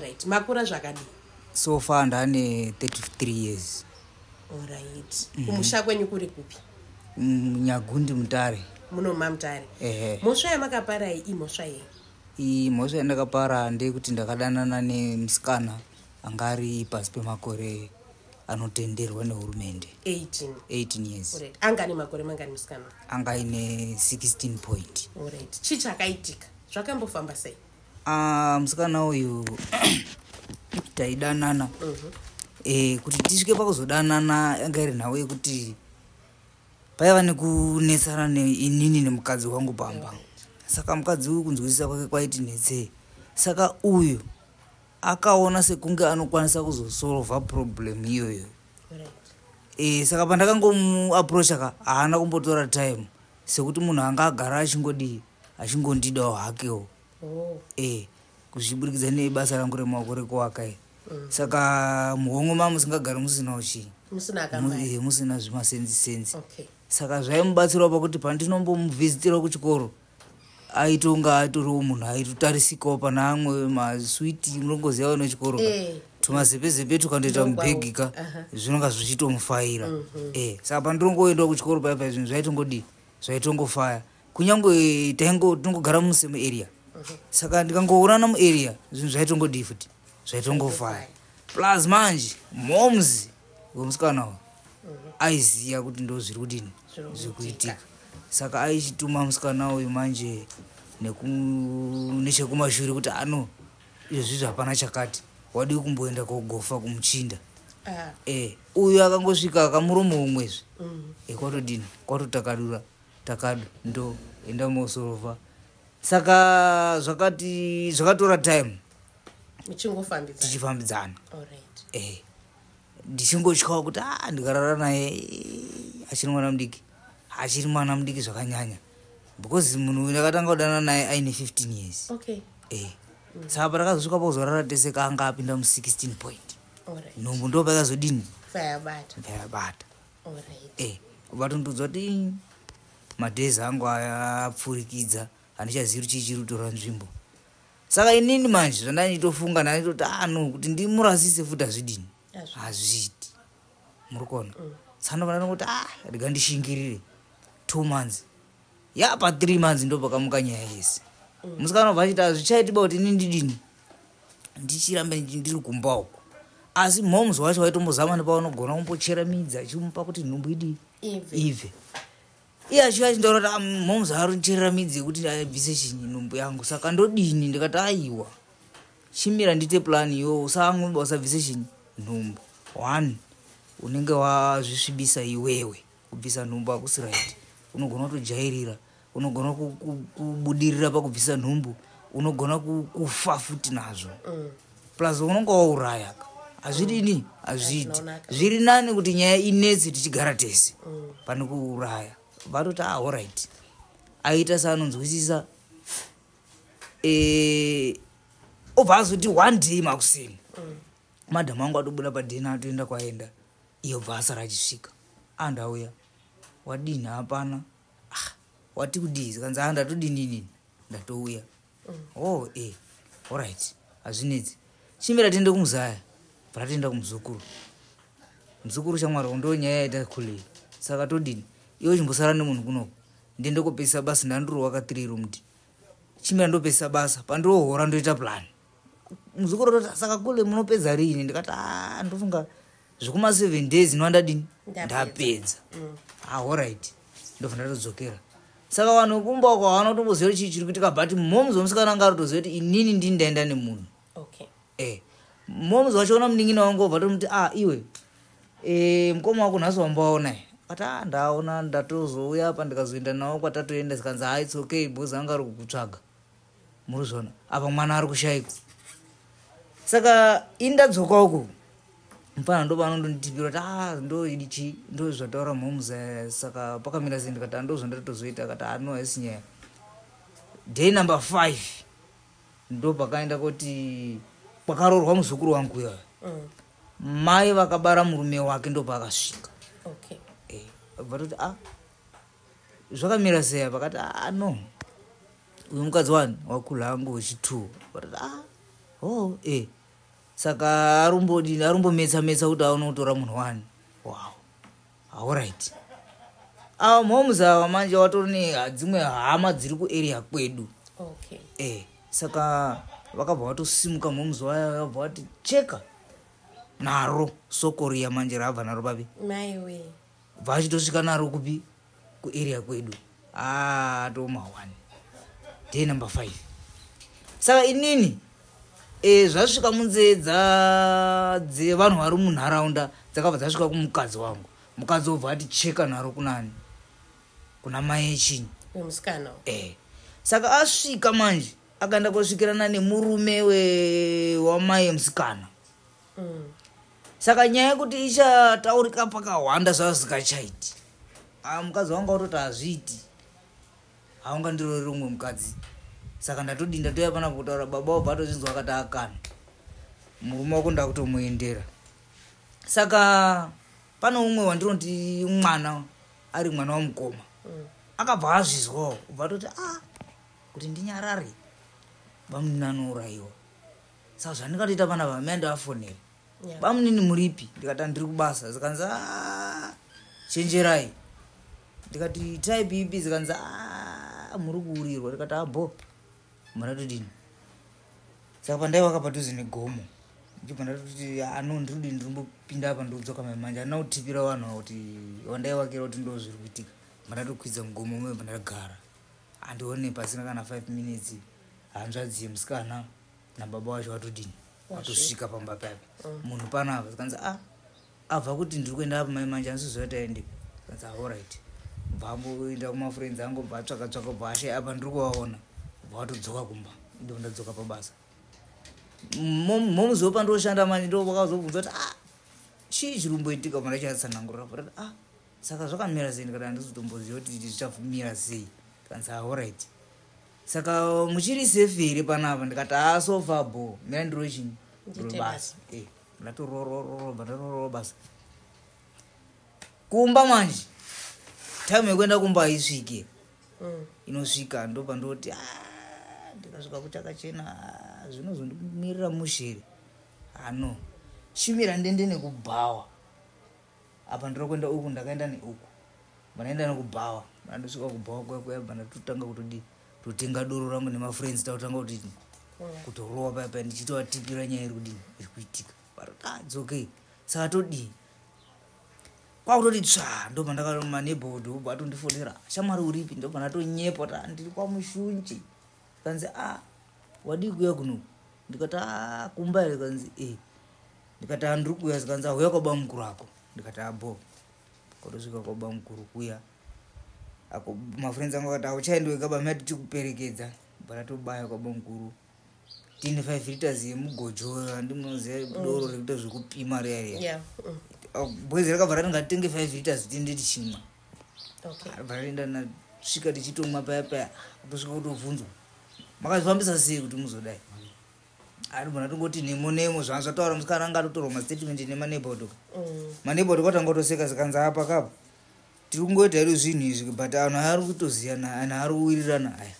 Right, makura zvakadii? So far ndane 33 years. Alright, kumusha kwenyu kuri kupi? Nyagundi, Mutare. Munoma Mutare? Ehe. Mhosva yamakaparai imhosva yei? Iyi mhosva yandakapara ndeyekuti ndakadanana nemusikana anga ari pasi pemakore anotenderwa nehurumende. 18? 18 years. Alright, anga ane makore mangani musikana? Anga aine 16 point. Alright, chii chakaitika? Zvakambofamba sei? Ah, musikana uyu taidanana. Kuti tisvike pakuzodanana yanga iri nhau yekuti paiva nekunetsana neinini nemukadzi wangu pamba. Saka mukadzi uyu kunzwisisa kwake kwaiti netsei, saka uyu akaona sekunge anokwanisa kuzosolva problem iyoyo. Saka pandakangomuapproacha ka, haana kumbotora time, sekuti munhu anga agara achingodii, achingondidawo hakewo. Kuzviburikidza nebasa rangu remaoko rekuwaka iri. Saka muhomwe mamusingagari musinawo chii? Musina akambai. Musina zvimasenzi senzi. Saka zvaimubatsirawo pakuti pandinombomuvhizitirawo kuchikoro, aitonga atoriwo munhu aitotarisikawo pana amwe maswiti. Munongoziva nechikoro ka. Tumazepezepe tukandoita Ndokwawo. mubhegi ka, zvinonga zvichitomufaira. Saka pandirongoendawo kuchikoro paipai, zvinhu zvaitongodii, zvaitongofaya, kunyange tingogara musame area. Saka ndikangoonana muarea, zvinhu zvaitongodii futi, zvaitongofaya. Plus manje moms wemusikana uyu aiziya kuti ndo zviri kudini, Zviri zviri kuitika. Saka aichituma musikana uyu manje nechekumashure kuti ano izvozvizvi hapana chakati, wadii kumboenda kogofa kumuchinda? Uyu akangosvika akamuromo umwezve. Kwatodini, kwatotakadura takadu, ndo enda mosorova. Saka zvakati zvakatora time. Muchingofambidzana. Tichifambidzana. Ndichingotyawo kuti a ndikarara naye, achiri mwana mudiki, achiri mwana mudiki zvakanyanya, because munhu uyu ndakatanga kudanana naye aine 15 years. Saka patakazosvika pakuzorara tese, kaanga apinda mu16 point. Nhumbu ndo pakazodini? Fayabata. Yabata. Vatondiudza kuti madays angu aya apfurikidza, handichazivi kuti chii chiri kutora nzvimbo. Saka inini manje zvandanditofunga, ndanditoti ano kuti ndimurasise futi hazvidini, hazviiti. Muri kuona? Saka ndobva ndangoti a rega ndishingirire 2 months, yapa 3 months, ndo pakamuka nyaya yese. Musikana ubva achiti hazvichaitiba kuti ini ndidini, ndichirambe ndiri kumba uko. Asi moms wacho waitombozama nepavanogona kumbochera midzi achimupa kuti nhumbu idii? Ibve. Ibve. Iye achiuya achindaura kuti, "Ah, moms aricherera midzi yekuti abvise chinyi, nhumbu yangu, saka ndodini?" Ndikati, "Aiwa, chimira ndiite plan. Iwo usamwe, usabvise chinyi, nhumbu. One, unenge wazvisvibisa iwewe. Kubvisa nhumbu hakusi right. Unogona kutojairira, unogona kubudirira pakubvisa nhumbu, unogona kufa futi nazvo. Plus unonga wauraya ka. Hazvidini, hazviiti." Hazvinonaka. "Zviri nani kuti nyaya inetse tichigara tese pane kuuraya." Vatoti, "Ah, alright." Aita seanonzwisisa. Obva azoti one day makuseni, madhamu angu atobuda padhena, atoenda kwaenda, iye obva asara achisvika, andauya, "Wadini?" "Hapana." "Ah, wati kudii?" Zikanzi, "Ah, ndatodini inini, ndatouya." "Oh, alright, hazvinetsi. Chimira tiende kumuzaya." Bva tatoenda kumuzukuru. "Muzukuru, shamwari, ndo nyaya yaita kulei, saka todini? Iwe chimbosara nemunhu kunoko, ndiende kopedzisa basa. Ndandiri ka 3 room, chimira ndopedzisa basa, pandirohora ndoita plan." Muzukuru toti, "Saka kule munopedza riini?" Ndikati, "A ndofunga zvekuma 7 days inova ndadini?" Ndapedza. "Ndapedza." "Ah, alright." Ndobva ndatodzokera. Saka vanhu vekumba uko havana kutomboziva kuti chii chiri kuitika, but moms wemusikana anga aritoziva kuti inini ndini ndaenda nemunhu. Moms vachiona munin'ina wangu, obva tomuti, "Ah, iwe, mukoma wako nhasi wambaona?" Akati, "A ndaona, ndatozouya apa, ndikazoenda nawo kwatatoenda." Zikanzi, "Ha, it's okay, because anga ari kukutsvaga." Muri zvaona apa mwana ari kushayikwa. Saka ini ndadzoka uku, mufana ndo panondonditipira kuti, "A ndo ichi ndo zvataura moms, saka pakamira sei?" Ndikati, "Ndo zvandatozoita." Akati, "Ano haisi nyaya." Day number 5 ndo pakaenda kuti kwakaroorwa muzukuru wangu uyoyo. Mai vakabara murume wake ndo paakasvika. Vatoti, "A zvakamira sei apa?" Akati, "A no, uyu mukadzi wani wakula angu wechi2." Vatoti, "A oh." Saka arumbodini, arumbometsa metsa kuti aone kutora munhu wani. Wow, alright. Ava moms ava manje watori nedzimwe hama dziri kuarea kwedu. Saka vakabva vatosimuka moms vaya, vakabva vati cheka naro soko riya manje raabva naro papi. Maiwe. Bva achitosvika naro kupi? Kuarea kwedu. Atoma 1 day number 5. Saka inini zvasvika munzee dzevanhu vari munharaunda, dzakabva dzasvika kumukadzi wangu. Mukadzi wobva ati cheka naro kunani? Kuna mai echinyi? Wemusikana. Saka asvika manje, akaenda kosvikirana nemurume wamai emusikana. Saka nyaya yekuti ichataurika pakawanda zvazvikachaiti. Ah, mukadzi wangu autoti hazviiti, haungandirori umwe mukadzi. Saka ndatodi ndatoya panapo kutaura. Baba wabva atozvinzwa, akati akana murume wako ndakutomuendera. Saka pane umwe wandinoti mwana, ari mwana wamukoma. Akabva azvizwawo, ubva atoti a kuti ndinyarare, bamunini anourayiwa. Saka zvandingatoita panapa, mai ndavafonera. Bamunini, muripi? Ndikati andiri kubasa. Zikanzi, "Ah, chenjerai." Ndikati type ipi? Zikanzi, "Ah, muri kuurirwa." Ndikati abo muratodini. Saka pandaiwaka padhuze negomo, ndichibva ndatoti ano ndirudi ndirimbopinda apa, ndikudzoka mai manje. Handina kutipira vanhu kuti wandaiwakira kuti ndo zviri kuitika. Mandatokwidza mugomo ume, pandagara handione pasina kana 5 minutes, hanzvadzi yemusikana nababa vacho vatodini? Vatosvika pamba paipa. Munhu panapa, zikanzi a abva kuti ndiri kuenda apa mai manje, handisiziva kuti aendepi. Zikanzi alright. Bva amboenda kumafriends angu, bva atsvaka tsvaka, bva ashaya apa ndiri kuvaona, bva vatodzoka kumba. Ndo ndadzoka pabasa. Momuzivo pandoshanda manje, ndo vakazobvunza kuti a chii chiri kumboitika. Mara chatsanangurira kuti a saka zvakamira sei. Ndikati handisi kutomboziva kuti zvichamira sei. Kanzi alright, saka muchiri safe here panapa? Ndikati haa, so far bo, mira ndiro chinyi. Ndiite basa. Ndatorororobva ndatororo basa kumba manje. Time yekuenda kumba haisvike. Inosvika ndobva ndoti, "Ah, ndikasvika kuchakachena, ah, zvinozondimirira mushere ano chimira ndende nekubhawa apa. Ndiri kuenda uku, ndakaenda neuku, bva ndaenda nekubhawa. Ndandosvika kubhawa kuya kuya, bva ndatotanga kutodi totenga doro rangu nemafriends, takutanga kuti kutorova paya paya, ndichitovatipira nyaya iri kudini, iri kuitika. Varoti ah, it's okay, saka todii? Kwakutoti tsva, ndobva ndakamaneighborhood obva atondifonera, "Shamwari, uripi?" Ndobva ndatonyepa kuti, "Ah, ndiri kwaMushunje." Kanzi, "A wadii kuuya kunoku?" Ndikati, "A kumba here?" Kanzi, "E." Ndikati, "Handiri kuuya." Zikanzi, "Auya kwabamukuru ako." Ndikati, "Abo." Kwatosvika kwabamukuru kuya ako, mafriends angu akati, "Auchaendi wega, bamai tichikuperekedza." Bva tatobaya kwabamukuru tine 5 liters yemugojo. Handimunoziva doro rekuita zvekupima riya riya. Boys rakabva rati ngatitenge 5 liters tiende tichimwa. Bva raenda, nasvika tichitomwa paya paya, kutosvika kutobvunzwa, "Makazvifambisa sei kuti muzodai?" Aribva natongoti nemo nemo zvanga zvataura musikana, anga atotorwa mastatement nemaneighborhood. Maneighborhood kwatanga kutoseka, zikanzi apa kapa tiri kungoita hedu zvinhu izvi, but anhu ari kutoziyana, anhu ari kuwirirana aya.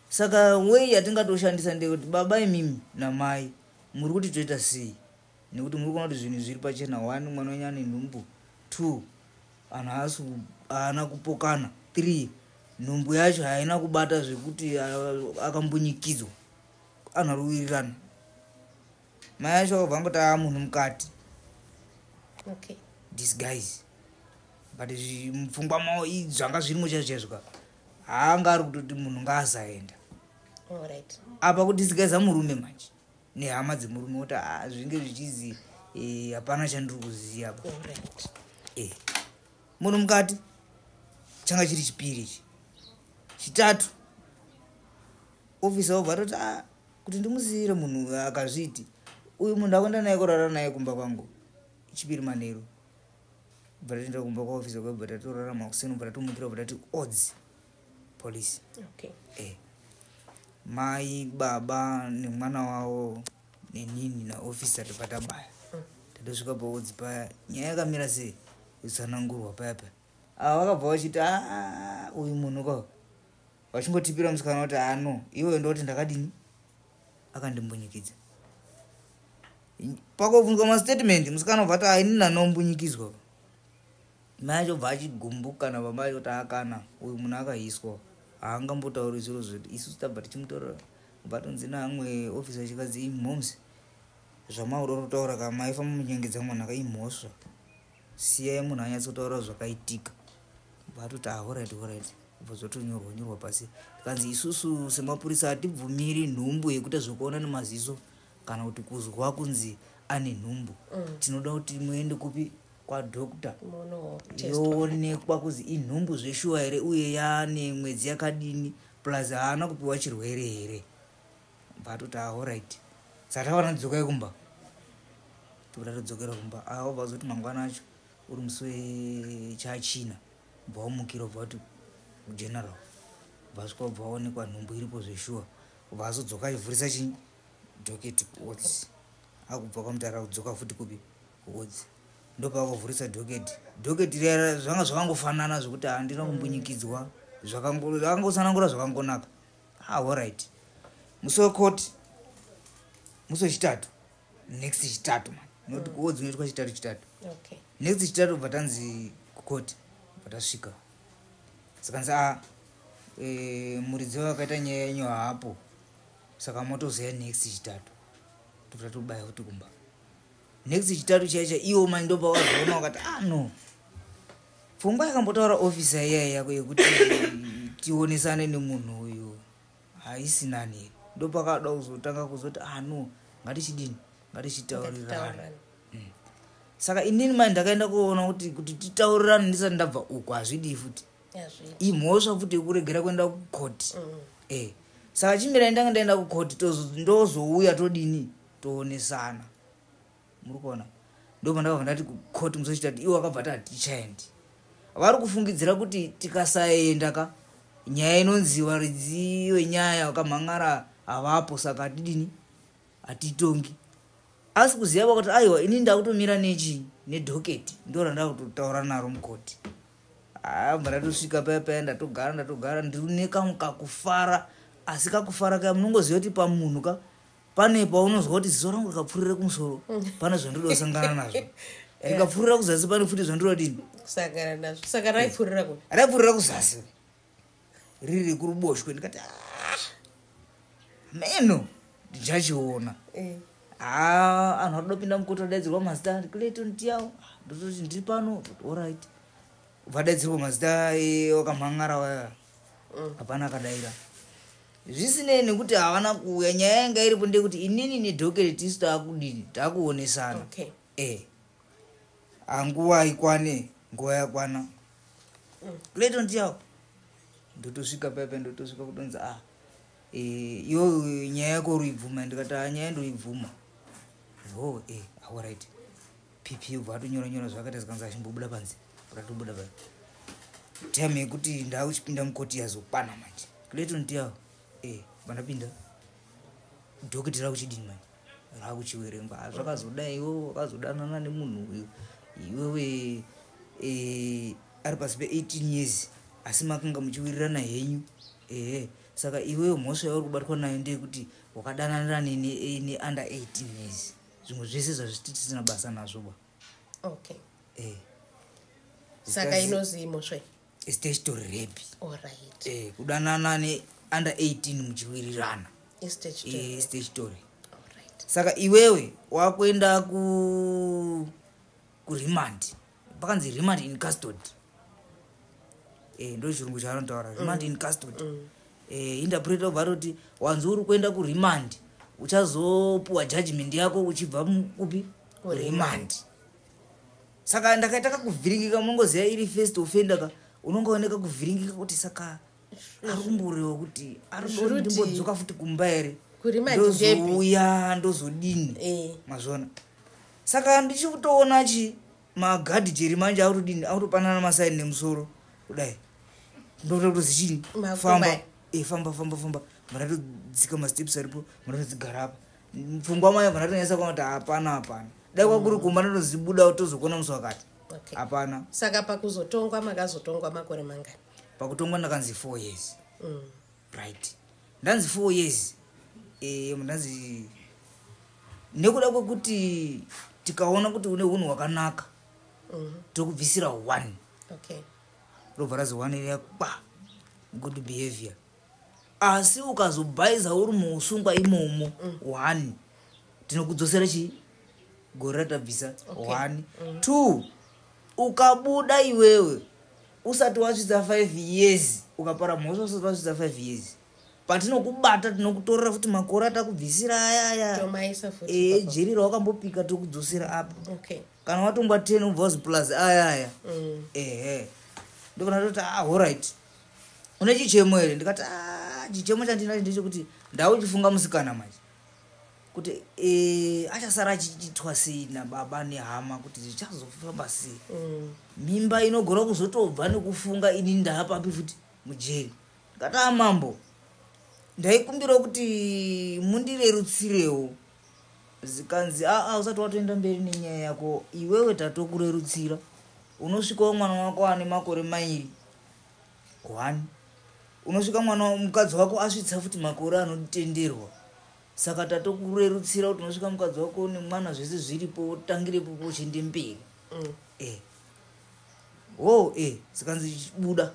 Saka wei yatingatoshandisa ndeyekuti baba imimi namai muri kuti toita sei, nekuti muri kuona kuti zvinhu zviri pachena. One, mwana wenyu ane nhumbu. Two, anhu haasi haana kupokana. Three, nhumbu yacho haina kubata zvekuti akambunyikidzwa, anhu ari kuwirirana. Mai acho akabva angoti aa munhu mukati. Disguise, but mupfungwa mavo zvanga zvirimo chaizvo chaizvo ka, haanga ari kutoti munhu ngaasaenda. Apa kudisguisa murume manje nehama dzemurume kuti "Ah, zvinge zvichizi hapana chandiri kuziva apa." Munhu mukati changa chiri chipiri ichi. Chitatu, ofisa wobva atoti a kuti ndimusiyire munhu akazviti uyu munhu akuenda naye kurara naye kumba kwangu chipiri manheru. Bva tatoenda kumba kwaofisa kwebva tatorara makuseni, bva tatomukira, bva tati odzi police. Mai, baba nemwana wavo nenini naofisa tobva tabaya. Tatosvika paodzi paya, nyaya yakamira sei, kutsanangurwa paya paya. Ava vakabva vachiti, "Ah, uyu munhu ka," vachingotipira musikana kuti ano iwe ndoti ndakadini, akandimbunyikidza. Pakobvunzwa mastatement, musikana ubva ati, "Aini ndanombunyikidzwa." Mai acho bva achigumbuka nababa acho kuti akana uyu munhu akaiswa, haangambotauri zviro zvedu isusu tabva tichimutaurira. Bva tonzi naamwe ofisa achikadzi, "Imhoms zvamauda kutaura ka, maifamba munyengedza mwana ka, imhosva. Siyai munhu anyatsotaura zvakaitika." Vatoti, "Alright, alright." Bva zvatonyorwa nyorwa pasi, kanzi isusu semapurisa hatibvumiri nhumbu yekuita zvekuona nemaziso kana kuti kuzwa kunzi ane nhumbu. Tinoda kuti muende kupi? Kwadoctor, yoonekwa kuzi inhumbu zveshuwa here, uye yaane mwedzi yakadini, plus haana kupiwa chirwere here. Vatoti, "Alright." Saka tavana dzokai kumba, toda todzokera kumba. Awabva wazoti mangwana acho uri musi wechachina, bva wamukira, ubva kuti general, bva svika, ubva waonekwa nhumbu iripo zveshuwa. Ubva azodzoka achivhurisa chi docket kuodzi, akubva kwamutara kudzoka futi kupi? Kuodzi. Ndopaakavhurisa docket. Docket riya zvanga zvakangofanana zvekuti handina kumbunyikidzwa, zvakangosanangura zvakangonaka. Alright, musi wekoti, musi wechitatu, next Chitatu man, nokuti kuodzi unoitwa Chitatu Chitatu. Next Chitatu bva tanzi kukoti. Bva tasvika, sikanzi, a muridzi wakaita nyaya yenyu haapo, saka motozoya next Chitatu. Tobva tatobaya futi kumba next Chitatu chaicha iwo mani. Ndopa wazoona wakati, "Ah, no, pfungwa yakambotaura ofisa iya yako yekuti tionesane nemunhu uyu haisi nani here?" Ndopakada kuzotanga kuzoti, "Ah, no, ngatichidini, ngatichitaurirana." Saka inini mani ndakaenda kuona kuti titaurirane ndisati ndabva uku hazvidii futi, imhosva futi yekuregera kuenda kukoti. Saka chimirai ndanga ndaenda kukoti, ndozouya todini, toonesana. Muri kuona, ndobva ndakabva ndati kukoti musi wechitatu, iwo akabva ti hatichaendi. Vari kufungidzira kuti tikasaenda ka, nyaya inonzi varidzi wenyaya vakamhang'ara havapo, saka hatidini, hatitongi. Asi kuziva vakuti aiwa, ini ndakutomira nechi nedocket, ndo randakutotaura naro mukoti. Abva ndatosvika paya paya, ndatogara, ndatogara ndine kakufara. Asi kakufara kaya, munongoziva kuti pamunhu ka pane paunozwa kuti ziso rangu rikapfurira kumusoro pane zvandoda kusangana nazvo, rikapfurira kuzasi pane futi zvandoda dini. Kusangana nazvo. Saka raipfurira kupi? Raipfurira kuzasi, riri kuruboshwe. Ndikati, "Ah, meno ndichachiona." Ha, anhu arikuda kupinda mukoti, vadaidzirwa mazita, "Clayton Tiyawo." Ndototi, "Ndiri pano." "Alright." Vadaidzirwa mazita wakamhang'ara waya. Hapana akadaira, zvisinei nekuti havana kuuya. Nyaya yanga iripo ndeyekuti inini nedocket tisu taakudini, taakuonesana. Hanguva ikwane, nguva yakwana. Clayton Tiyawo. Ndotosvika paipa, ndotosvika kutonzi, "Ah, iwe nyaya yako uri ibvuma?" Ndikati, "Ah, nyaya ndoibvuma." "Oh, alright." PP ubva atonyora nyora zvakaita, zikanzi achimbobuda panze. Ratobuda panze, time yekuti ndakuchipinda mukoti yazokwana manje. "Clayton Tiyawo." Vandapinda, docket rakuchidini manje, rakuchiverengwa. Ah, zvakazodai, iwewe wakazodanana nemunhu uyu, iwewe ari pasi pe18 years, asi makanga muchiwirirana henyu. Ehe, saka iwewe mhosva yauri kubatwa nayo ndeyekuti wakadanana neunder 18 years. Zvimwe zvese zvazviti tisina basa nazvo ba. Saka inozi imhosva? Statutory rape. Alright. Kudanana neunder 18 muchiwirirana. Statutory. Statutory. Alright. Saka iwewe wakuenda kuremand, pakanzi remand in custody. Ndo chirungu chaanotaura, remand in custody. Interpreter ubva atoti, "Wanzi uri kuenda kuremand, uchazopuwa judgment yako uchibva kupi? Kuremand." Saka ndakaita kakuvhiringika. Munongoziva iri first offender ka, unongooneka kuvhiringika kuti saka ari kumborewa kuti ari Zvirudi. ndimbodzoka futi kumba here? Kuremand ndepi? Ndozouya ndozodini? Mazvona, saka ndichikutoona chi magadhi jeri manje akutodini, akutopanana masaini nemusoro kudai. Ndokuta kutozi chini? Makumba. Famba. Famba, famba, famba. Mandatodzika masteps aripo, mandatodzigara apa. Pfungwa mayo vandatonyasa kuona kuti hapana, hapana. Dai kwakuri kumba ndatozibuda, tozokuona musi wakati. Hapana. Saka pakuzotongwa makazotongwa makore mangani? Pakutongwa ndakanzi 4 years. Right, ndanzi 4 years. Ndanzi Nekuda kwekuti tikaona kuti une unhu hwakanaka, tokubvisira 1. Robva razi 1 riya kwa good behavior. Asi ukazobhaiza uri muusungwa imomo, 1 tinokudzosera chii? Gore ratabvisa. 1, 2, ukabuda iwewe usati wasvitsa 5 years, ukapara mhosva usati wasvitsa 5 years, patinokubata tinokutorera futi makore atakubvisira ayaya. Tomaisa futi ipapo. Jeri rawakambopika tokudzosera apa. Kana watongwa 10, ubva wazi plus ayaya. Ehe, ndokana toti, ah, alright, une chichemo here? Ndikati, ah, chichemo chandinacho ndechekuti ndauchifunga musikana manje kuti achasara achiitwa sei nababa nehama, kuti zvichazofamba sei. Mimba inogona kuzotobva nekufunga ini ndaapapi futi mujeri. Ndikati, a mambo, ndaikumbirawo kuti mundirerutsirewo. Zikanzi, aa, usati watoenda mberi nenyaya yako iwewe, tatokurerutsira. Unosvikawo mwana wako ane makore 2, 1, unosvika mwana mukadzi wako asvitsa futi makore anotenderwa. Saka tatokurerutsira kuti unosvika mukadzi wako nemwana zvese zviripo, wotangirepo uchiende mberi. Wo zikanzi, buda.